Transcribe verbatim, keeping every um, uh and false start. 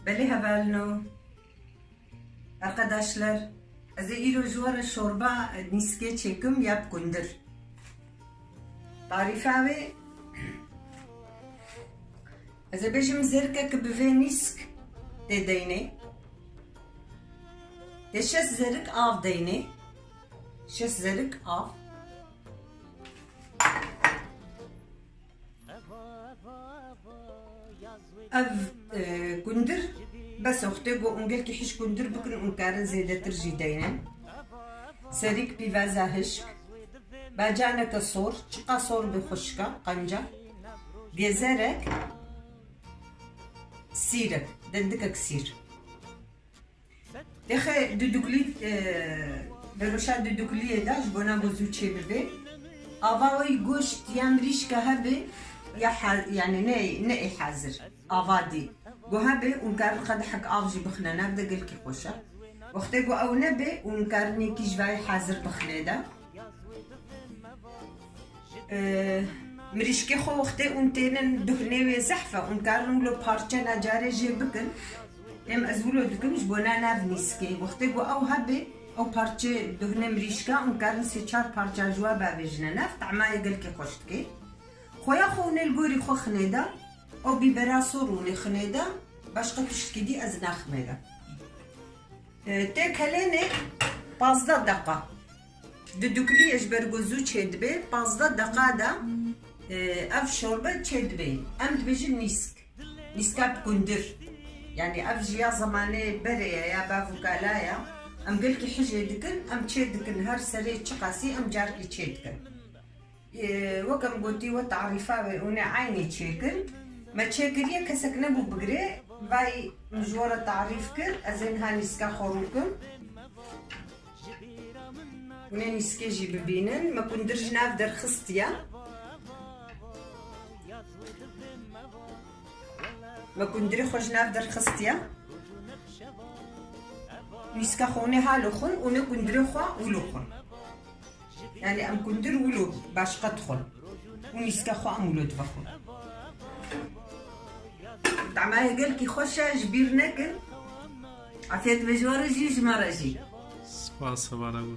Belê hevalno. Arkadaşlar, ez ê îro ji we re şorba nîskê çêkim ya bi kundir. Tarîfa wê, ez ê bêjim zerikek bi vê nîsk tê deynê. Tê şeş zerik av deynê. Şeş zerik av. Ev, e, kundir, bes wextê ku hûn gelkî hişk kundir bikin, hûn karin zêdetir jî deynin. Serîk pîvaza hişk, bacaneke sor, çiqa sor bi xwişka, qenca, gezerek, sîrek, dendikek sîr. Dexe duduklî, e, beroşa dudukliyê de ji bona ku zû çê bibe. Ava wê goşt ya mirîşka hebe ya ha-, yani ne, ne ê hazir. Ava dî. Ku hebe hûn karin qedehek av jî bixine nav de gelkî xweş e. Wextê ku ew nebe hûn karin yekî ji vayê hazir bixine de. Ee, mirîşkê xwe wextê hûn tênin duhnê wê zehf e, hûn karin wilo parçe necarê jê bikin. Êm ez wilo dikim ji bona nav nîskê. Wextê ku ew hebe, ew parçe duhnê mirîşka, hûn karin sê çar parça ji we bavêjine nav, tehma yê gelkî xweş dike. Xweya xwe hûn ê li gorî xwe xinê de, ew bîbera sor hûn ê xinê de, başqa tiştkî dî ez naximê de. E, tê kelênê pazdeh deqa. Dudukliyê ji ber ku zû çêdibe, pazdeh deqa de, e, ev şorbe çêdibe. Em dibêjin nîsk. Nîska bi kundir. Yani ev ji ya zemanê berê ye, ya bav û kala ye. Em gelkî hijê dikin, em çê dikin, her serê çiqasî em carkî çê dikin. Ee, wek em gotî we tarîfa wê hûn ê eynî çêkin. Me çêkiriye kesek nebû bigirê. Vay min ji we re tarîf kir. Ez ê niha nîska xwe rû kim. Hûn ê nîskê jî bibînin. Me kundir ji nav derxistiye. Me kundirê xwe ji nav derxistiye. Nîska xwe hûn ê halo xwin, hûn ê kundirê xwe wilo xwin. Yani em kundir wilo başqa dixwin. Û nîska xwe em wilo divexwin. Tamaya gelkî xweş e, ji bîr nekin. Afiyet be ji we re jî, ji me re jî. Spas, hevala we.